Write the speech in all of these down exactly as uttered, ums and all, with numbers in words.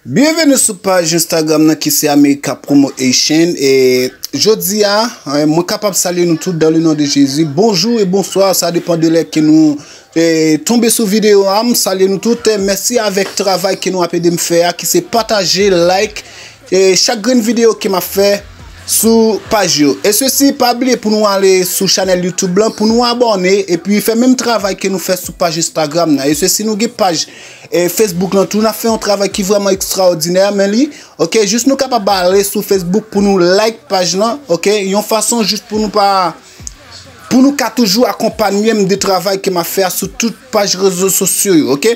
Byenveni sou paj Instagram nan ki se America Promo Haitian. E jodi a, eh, mwen kapab salye nou tout dans le nom de Jésus. Bonjou e bonswa, sa depann de lè ke nou eh, tonbe sou videyo a. M salye nou tout. Eh, mèsi avèk travay ke nou ap ede m fè a, ki se pataje, like, eh, chak grenn videyo ke m ap fè sou paj yo. E sesi, pa bliye pou nou ale sou chanèl YouTube lan, pou nou abòne, epi fè menm travay ke nou fè sou paj Instagram nan. E sesi, nou gen paj eh, Facebook lan tou, n ap fè yon travay ki vrèman ekstraòdinè, men li, ok, jis nou kapab ale sou Facebook pou nou like paj lan, ok, yon fason jis pou nou pa, pou nou ka toujou akonpanye m de travay ke m ap fè a sou tout paj rezo sosyo yo, ok.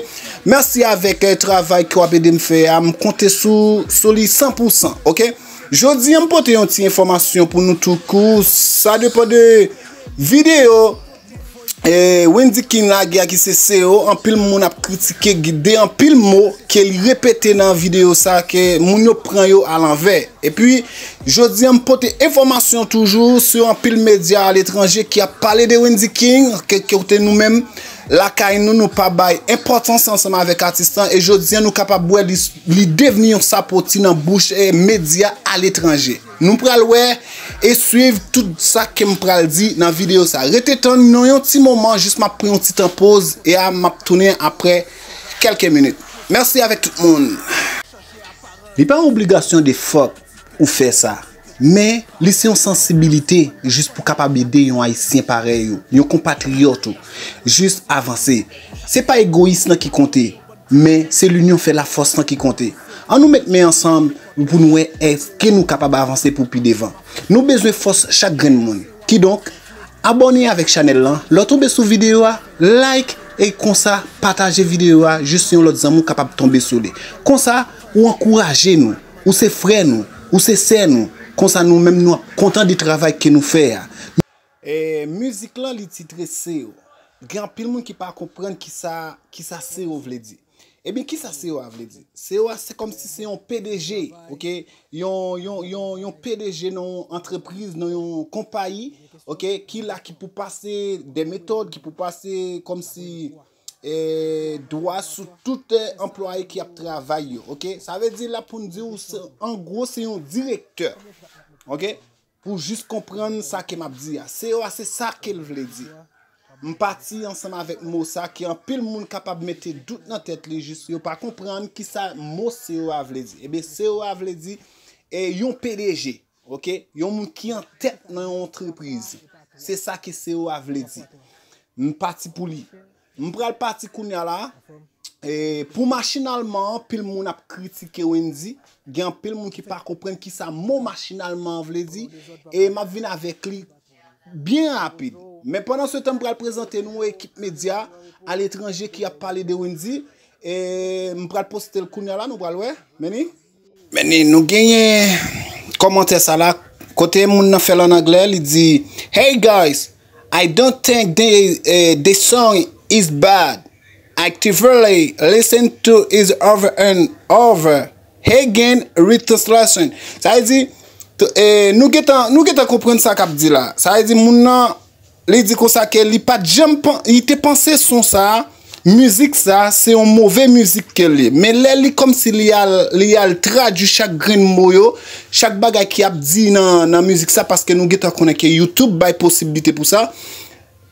Mèsi avèk eh, travay ke w ap ede m fè a, m konte sou, sou li san pou san, ok. Jodi a, m pote yon ti enfòmasyon pou nou tou kou, sa depann de videyo eh, Wendy King lage a ki se C E O, anpil moun ap kritike de anpil mo ke li repete nan videyo sa ke moun yo pran yo alanvè. Epi, jodi a m pote enfòmasyon toujou sou anpil medya aletranje ki ap pale de Wendy King, ke kote nou menm, lakay nou, nou pa bay enpòtans ansanm avèk atis lan, e jodi a nou kapab wè li, li devni yon sapoti nan bouch eh, medya aletranje. Nou pral wè e swiv tout sa ke m pral di nan videyo sa. Rete tann nou yon ti moman, jis m ap pran yon ti tan poz, e a m ap tounen apre kèlke minit. Mèsi avèk tout moun. Li pa yon obligasyon de fòk ou fè sa, men li se yon sansibilite jis pou kapab ede yon Ayisyen parèy ou, yon konpatriyòt ou, jis avanse. Se pa egoyis lan ki konte, men se linyon fè lafòs lan ki konte. Ann nou met men ansanm pou nou wè èske nou kapab avanse pou pi devan. Nou bezwen fòs chak grenn moun. Kidonk, abòne avèk chanèl lan. Lè w tonbe sou videyo a, like e konsa pataje videyo a jis yon lòt zanmi w kapab tonbe sou li. Konsa, ou ankouraje nou. Ou se frè nou. Ou se sè nou. Konsa nou menm nou ap kontan de travay ke nou fè a. E mizik lan li titre C E O. Gen anpil moun ki pa konprann kisa, kisa C E O vle di. Ebyen, kisa C E O a vle di? C E O a se kòmsi se yon P D G, ok? Yon, yon, yon, yon P D G nan yon antrepriz, nan yon konpayi, ok? Ki la, ki pou pase de metòd, ki pou pase kòmsi eh, dwa sou tout eh, anplwaye ki ap travay yo, ok? Sa vle di la pou n di w, se, an gwo, se yon direktè, ok? Pou jis konprann sa ke m ap di a. C E O a, se sa ke l vle di. M pati ansanm avèk mo sa ke anpil moun kapab mete dout nan tèt li, jis yo pa konprann kisa mo C E O a vle di. Ebyen, C E O a vle di eh, yon P D G, ok? Yon moun ki an tèt nan yon antrepriz. Se sa ke C E O a vle di. M pati pou li. M pral pati kounye a la. E pou machinalman, anpil moun ap kritike Wendy. Gen anpil moun ki pa konprann kisa mo machinalman an vle di. E m ap vin avèk li byen rapid. Men pandan se tan, m pral prezante nou ekip medya aletranje ki ap pale de Wendy. E m pral poste l kounye a la, nou pral wè. Men ni. Men ni, nou genyen kòmantè sa la. Kote moun nan fè l an anglè, li di, "Hey guys, I don't think the, eh, the song is bad. I actively listen to it over and over again, retranslation." Sa vle di, t- eh, nou gentan, nou gentan konprann sa k ap di la. Sa vle di, moun nan, li di konsa ke li pa t janm pan- li te panse son sa, mizik sa, se yon move mizik ke l ye. Men lè li kòmsi li al, li al tradui chak grenn mo yo, chak bagay ki ap di nan, nan mizik sa, paske nou gentan konnen ke YouTube bay posiblite pou sa.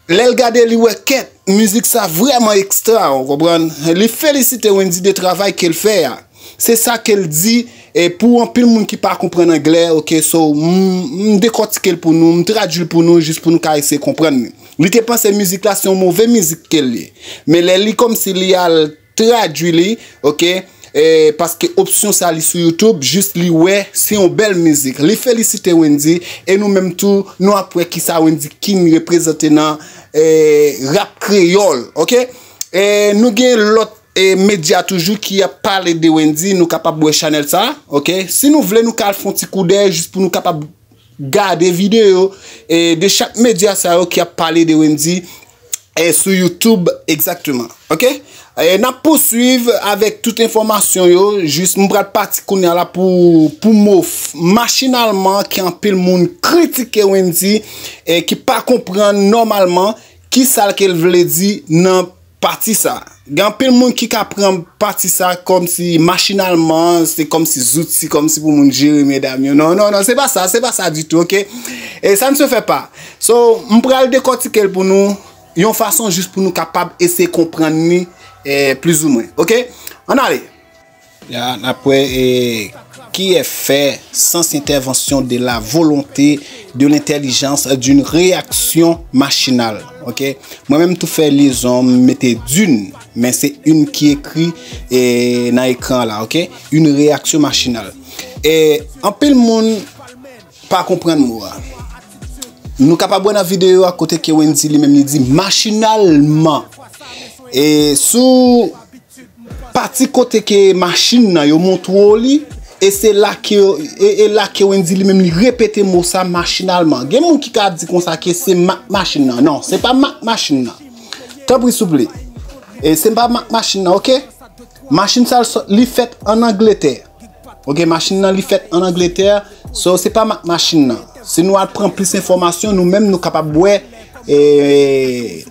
Lè l gade, li wè kèt, mizik sa vrèman ekstra, ou konprann? Li felisite Wendy de travay ke l fè a. Se sa ke l di, e pou anpil moun ki pa konprann anglè, ok, so, m, m dekòtike l pou nou, m tradui l pou nou, jis pou nou ka eseye konprann li. Li te panse mizik la se yon move mizik ke l ye. Men lè li kòmsi li al tradui li, ok, e, paske opsyon sa li sou YouTube, jis li wè se yon bèl mizik. Li felisite Wendy, e nou menm tou, nou ap wè kisa Wendy King reprezante nan, e, rap kreyòl, ok? E, nou gen lòt e, medya toujou ki ap pale de Wendy, nou kapab wè chanèl sa, ok? Si nou vle, nou ka al fè yon ti koudèy jis pou nou kapab gade videyo, e, de chak medya sa yo ki ap pale de Wendy, e, sou YouTube, egzakteman, ok? E, n ap pouswiv avèk tout enfòmasyon yo, jis m pral pati kounye a la pou, pou mo f- machinalman ke anpil moun kritike Wendy, e, ki pa konprann nòmalman kisa ke l vle di nan pati sa. Gen anpil moun ki ka pran pati sa kòmsi machinalman, se kòmsi zouti, kòmsi pou moun jere medam yo. Non, non, non, se pa sa, se pa sa ditou, oke? E sa n se fè pa. So, m pral dekòtike l pou nou, yon fason jis pou nou kapab eseye konprann li, eh, plizoumwen, oke? Ann ale! Ya, n ap wè, eh, qui est fait sans intervention de la volonté, de l'intelligence, d'une réaction machinale. Ok? Mwen menm tou fè lyezon, m mete d'une, men se une ki ekri, eh, nan ekran la, ok? Une réaction machinale. E anpil moun pa konprann mo a. Nou kapab wè nan videyo a kote ke Wendy li menm li di machinalman. E sou pati kote ke machin nan yo montre w li, e se la ke, e, e la ke Wendy li menm li repete mo sa machinalman. Gen moun ki ka di konsa ke se mak machin nan. Non, se pa mak machin nan. Tanpri souple. E se pa mak machin nan, ok? Machin sa l sot, li fèt ann Angletè. Ok, machin nan li fèt ann Angletè. So, se pa mak machin nan. Si nou al pran plis enfòmasyon, nou menm nou kapab wè, e,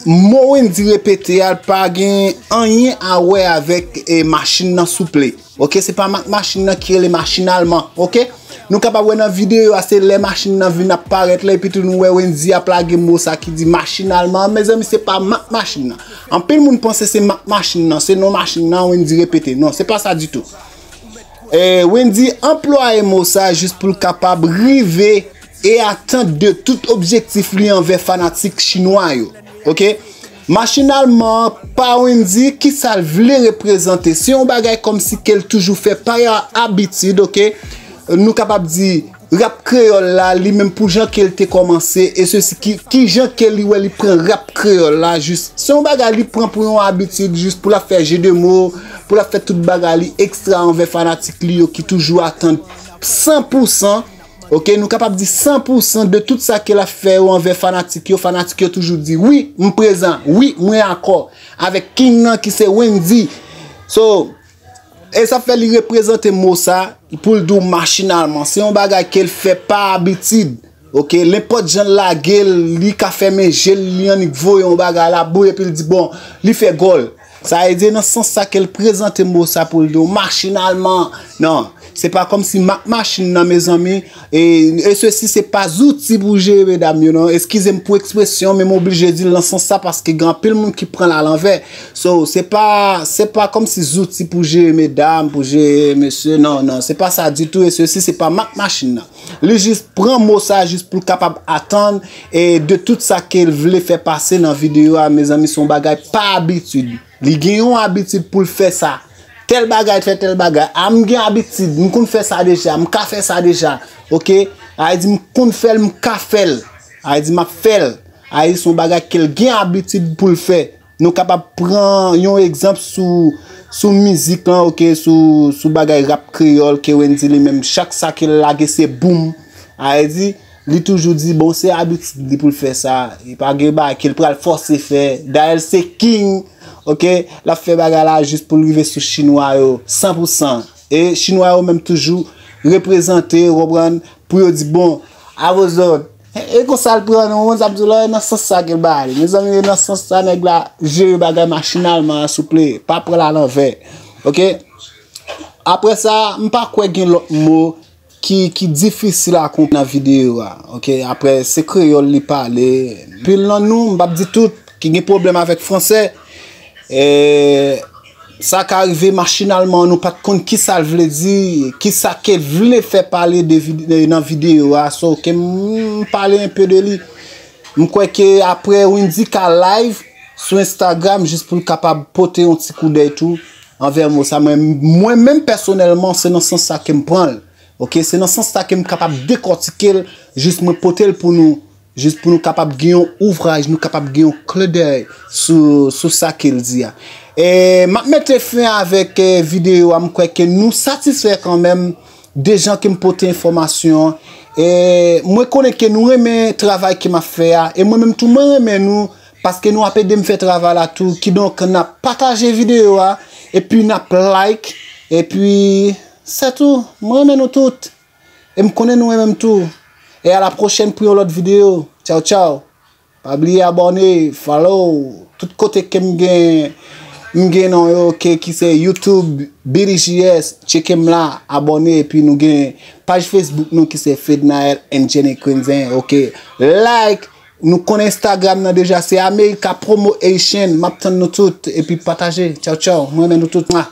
mo Wendy repete a, l pa gen anyen a wè avèk, e, machin nan souple. Ok, se pa mak machin nan ki rele machinalman. Ok? Nou kapab wè nan videyo a, se lè machin nan vin ap parèt la, epi tou nou wè Wendy ap lage mo sa ki di machinalman. Mezanmi, se pa mak machin nan. Anpil moun panse se mak machin nan, se non machin nan, Wendy repete. Non, se pa sa ditou. E, Wendy anplwaye mo sa jis pou l kapab rive e atann de tout objektif li anvè fanatik chinwa yo. Ok? Machinalman, pa Wendy, kisa l vle reprezante? Se yon bagay kòmsi ke l toujou fè pa abitid, ok? Nou kapab di, rap kreyòl la, li menm pou jan ke l te kòmanse, e sesi ki, ki jan ke li wè li pran rap kreyòl la, jis. Se yon bagay li pran pou yon abitid, jis pou l ap fè je de mo, pou l ap fè tout bagay li ekstra anvè fanatik li yo ki toujou atann san pou san, ok, nou kapab di san pou san de tout sa ke l ap fè yo anvè fanatik yo. Fanatik yo toujou di, wi, m prezan, wi, mwen akò avèk King nan ki se Wendy. So, e sa fè li reprezante mo sa pou l di w machinalman. Se yon bagay ke l fè pa abitid. Ok, nenpòt jan l lage l, li ka fèmen je l, li annik voye yon bagay la, bouy, epi l di, bon, li fè gòl. Sa vle di, nan sans sa ke l prezante mo sa pou l di w machinalman. Non, se pa kòmsi mak machin nan, mezanmi. E, e sesi, se pa zouti pou jere medam yo, non. Eskize m pou ekspresyon, men m oblije di l nan sans sa, paske gen anpil moun ki pran l alanvè. So, se pa, se pa kòmsi zouti pou jere medam, pou jere mesye, non, non, se pa sa ditou, e sesi, se pa mak machin nan. Li jis pran mo sa jis pou l kapab atann, e de tout sa ke l vle fè pase nan videyo a, mezanmi, se yon bagay pa abitid. Li gen yon abitid pou l fè sa. Tèl bagay fè tèl bagay. A, m gen abitid, m konn fè sa deja, m ka fè sa deja. Ok? A di m konn fè l, m ka fè l. A di m ap fè l. A di se yon bagay ke l gen abitid pou l fè. Nou kapab pran yon egzanp sou, sou mizik lan, ok, sou, sou bagay rap kreyòl, ke Wendy li menm, chak sa ke l lage se boum. A di, li toujou di, bon, se abitid li pou l fè sa. E pa gen bagay ke l pral fòse fè. Dayè, l se king, ok, l ap fè bagay la jis pou l rive sou chinwa yo, san pou san. E chinwa yo menm toujou reprezante, ou konprann, pou yo di, bon, avozòt. E, e konsa l pran, nou konn sa m di w la, e nan sans sa ke l ba l. Mezanmi, e nan sans sa nèg la jere bagay machinalman an, souple. Pa pran l alanvè. Ok? Apre sa, m pa kwè gen lòt mo ki, ki difisil a konprann nan videyo a. Ok? Apre, se kreyòl li pale. Anpil nan nou, m p ap di tout, ki gen pwoblèm avèk fransè. E, sa ka rive machinalman, nou pa t konn kisa l vle di, kisa ke l vle fè pale de vid-, de, nan videyo a. So, ke m, m pale enpe de li. M kwè ke apre Wendy ka live sou Instagram jis pou l kapab pote yon ti koudèy tou anvè mo sa. Mwen, mwen menm pèsonèlman, se nan sans sa ke m pran l. Ok, se nan sans sa ke m kapab dekòtike l, jis mwen pote l pou nou. Jis pou nou kapab gen yon ouvraj, nou kapab gen yon klendèy sou, sou sa ke l di a. E m ap mete fen avèk, e, videyo a, m kwè ke nou satisfè kanmenm de jan ke m pote enfòmasyon an. E mwen konnen ke nou renmen travay ke m ap fè a, e mwen menm tou mwen renmen nou, paske nou ap ede m fè travay la tou. Kidonk, n ap pataje videyo a, epi n ap like, epi se tou. Mwen renmen nou tout. E m konnen nou renmen m tou. E a la pwochèn pou yon lòt videyo. Tchaw, tchaw. Pa bliye abòne, follow, tout kote ke m gen, m gen non yo, ke ki se YouTube, B D G S, tcheke m la, abòne, epi nou gen paj Facebook nou ki se Fednael and Jenny Quinzen, ok. Like, nou konnen Instagram nan deja, se America Promo Haitian, m ap tann nou tout, epi pataje, tchaw tchaw, m renmen nou tout, mwa.